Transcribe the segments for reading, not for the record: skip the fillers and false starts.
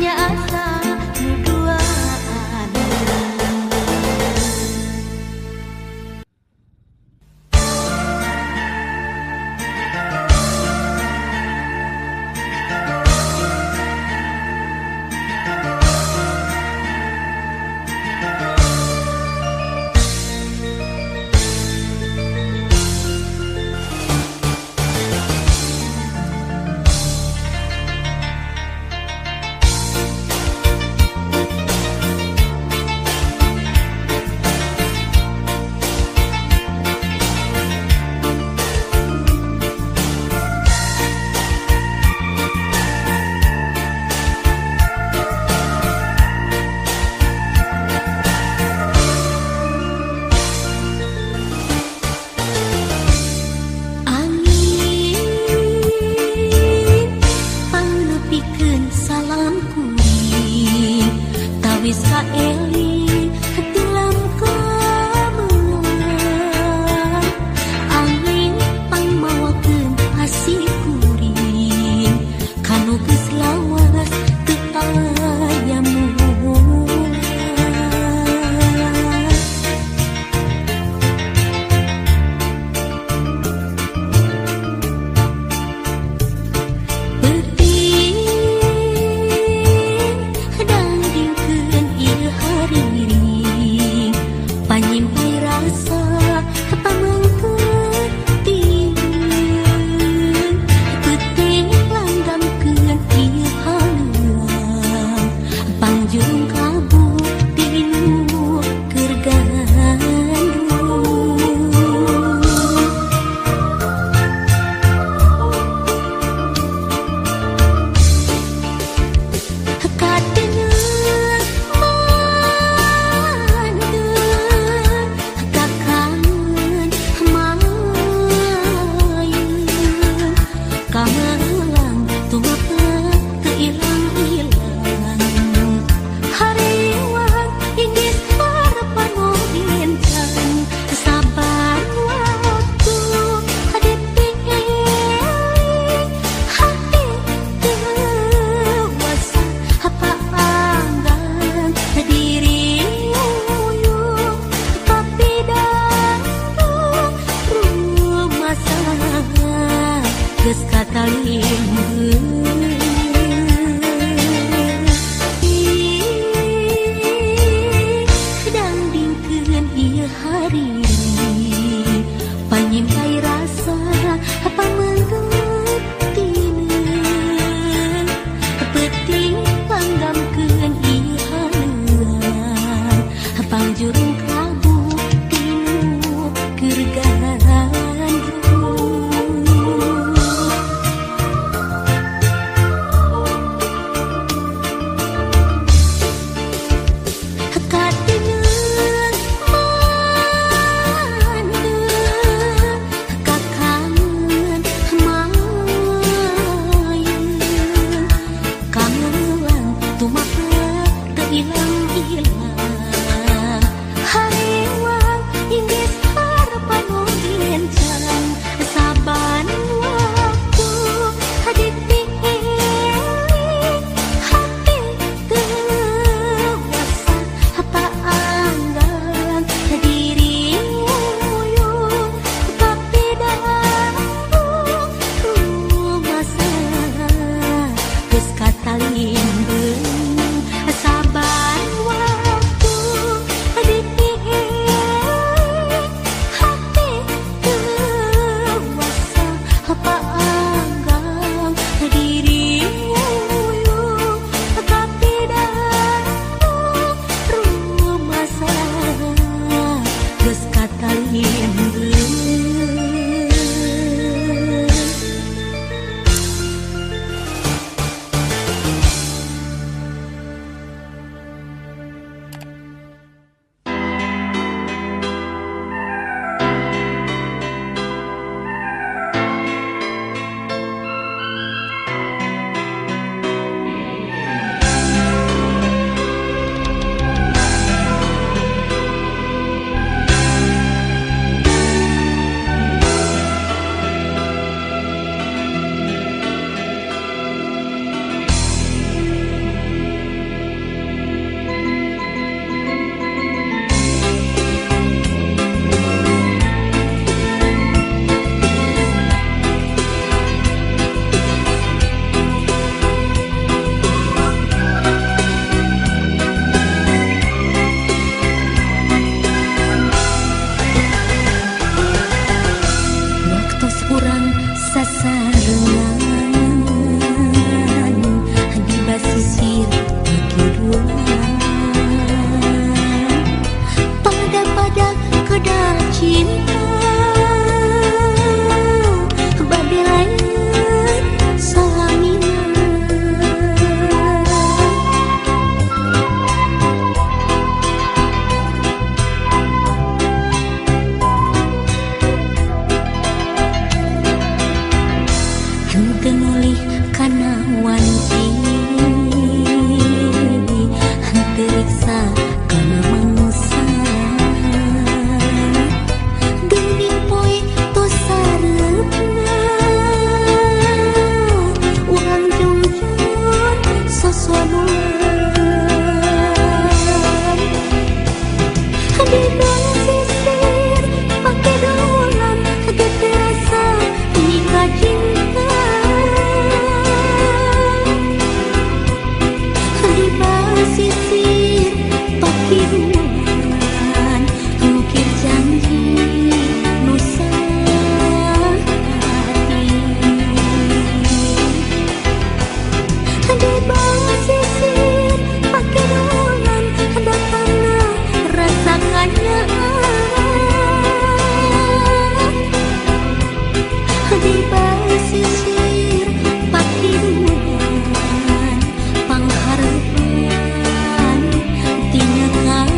Nya asa nu duaan. Angin pangnepikeun salam kuring tawis kaeling tilam kameunang. Angin pangmawakeun asih kuring kanu geus lawas teu aya moal. Peuting dangdingkeun ieu. Di basisir pake dolan ge terasa mika cinta. Di basisir pakiduan ngukir janji nu sahati. Di basisir pakiduan datangna rasa kanyaah. Di basisir pakiduan pangharepan tina karan.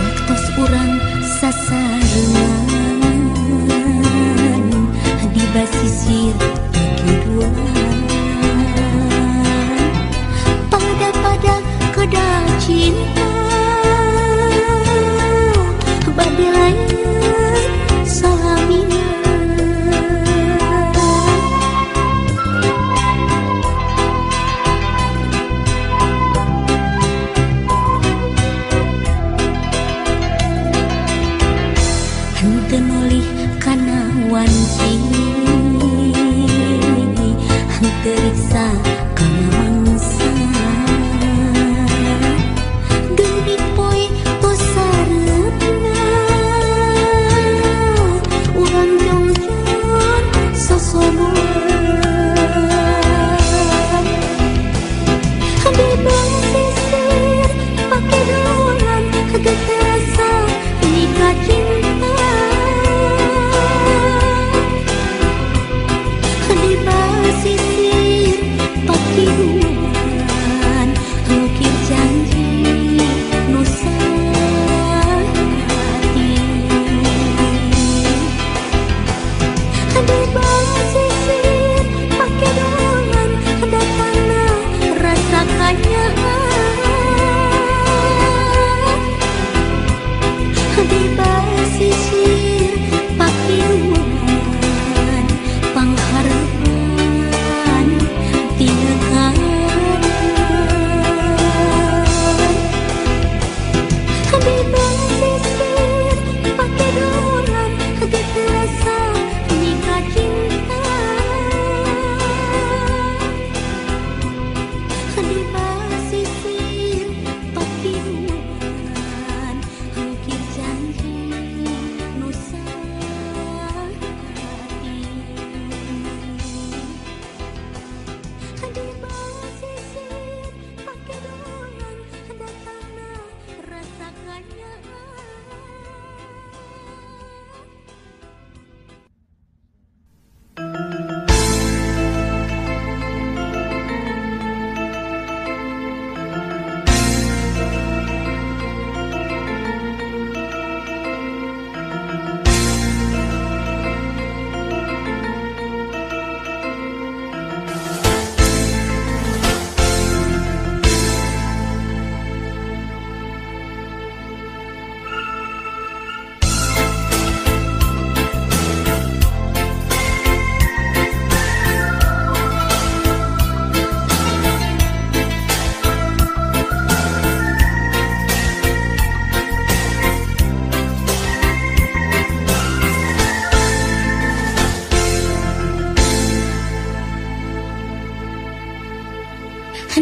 Waktos urang sasarengan di basisir pakiduan, pada-pada kedal cinta bade lain salamina. Henteu nolih kana wanci, henteu riksa kana mangsa. Geuning poe tos sareupna, urang jongjon sosomoan. Di basisir pakiduan ge terasa mika cinta. Di basisir pakiduan ngukir janji nu sahati. Di basisir pakiduan datangna rasa kanyaah. Di basisir pakiduan pangharepan tina karan. Di basisir pakiduan ge terasa mika cinta. Di basisir pakiduan ngukir janji nu sahati. Di basisir pakiduan datangna rasa kanyaah.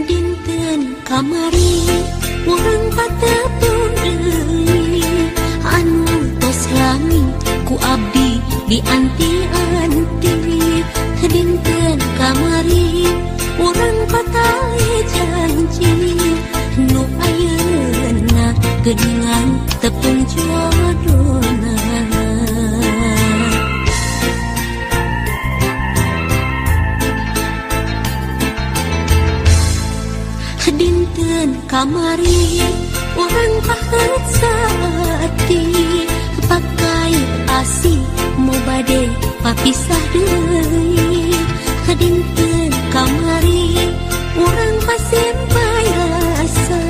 Dinten kamari urang patepung deui, anu tos lami ku abdi dianti-anti. Dinten kamari urang patali janji, nu ayeuna geuningan tepung jodona. Kamari urang pahet saati pakai asi mau bade papisah deui. Dinten kamari urang pasempai rasa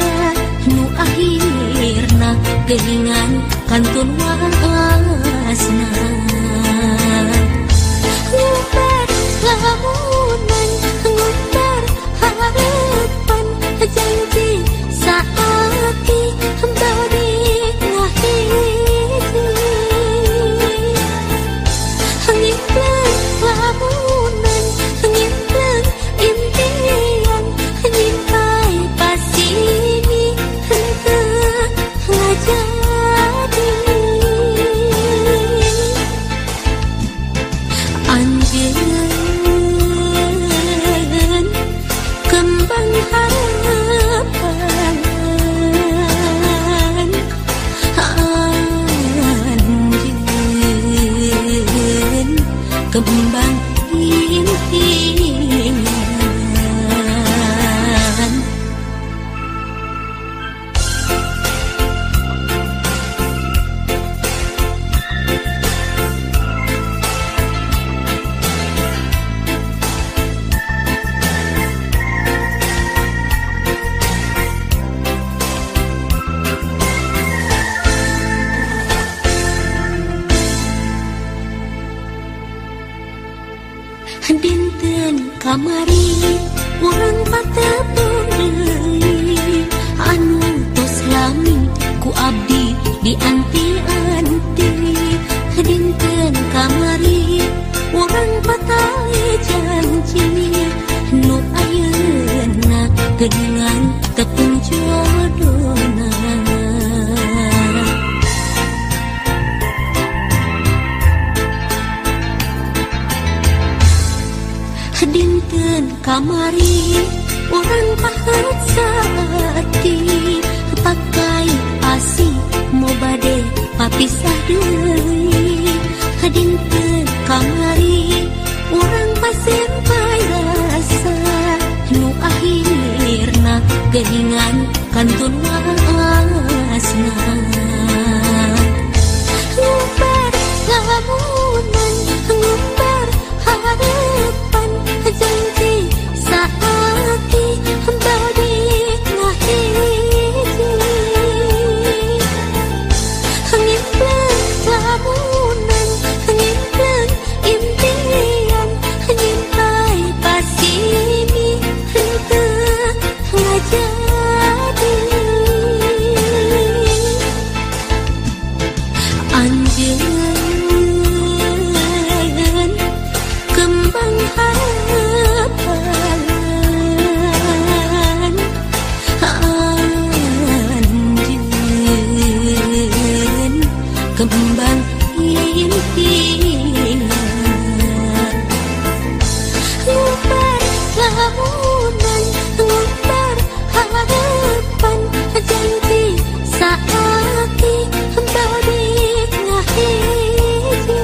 nu akhirna geuningan kantun waasna. Ngubar lamunan ngubar harapan janji saati bade ngahiji. Ngimpleng lamunan ngimpleng impian nyimpai pasini henteu ngajadi. Anjeun kembang harapan, anjeun kembang impian. Dinten kamari urang patepung deui anu tos lami ku abdi dianti-anti. Dinten kamari urang patali janji nu ayeuna geuningan tepung jodona. Dinten kamari urang pahet saati pakai asi mau bade papisah deui. Dinten kamari urang pasempai rasa nu akhirna geuningan kantun waasna. Ngubar lamunan ngubar harapan janji saati bade ngahiji. Ngimpleng lamunan ngimpleng impian nyimpai pasini henteu ngajadi. Anjeun kembang harapan, anjeun kembang impian. Ngubar lamunan ngubar harapan janji saati bade ngahiji.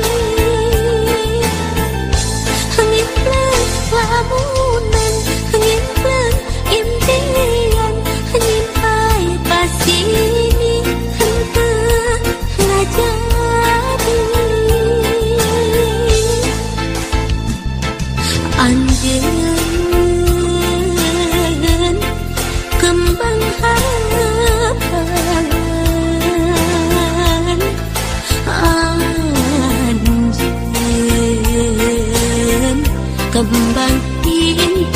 Ngimpleng lamunan ngimpleng impian nyimpai pasini henteu ngajadi. Anjeun kembang harapan, anjeun kembang impian.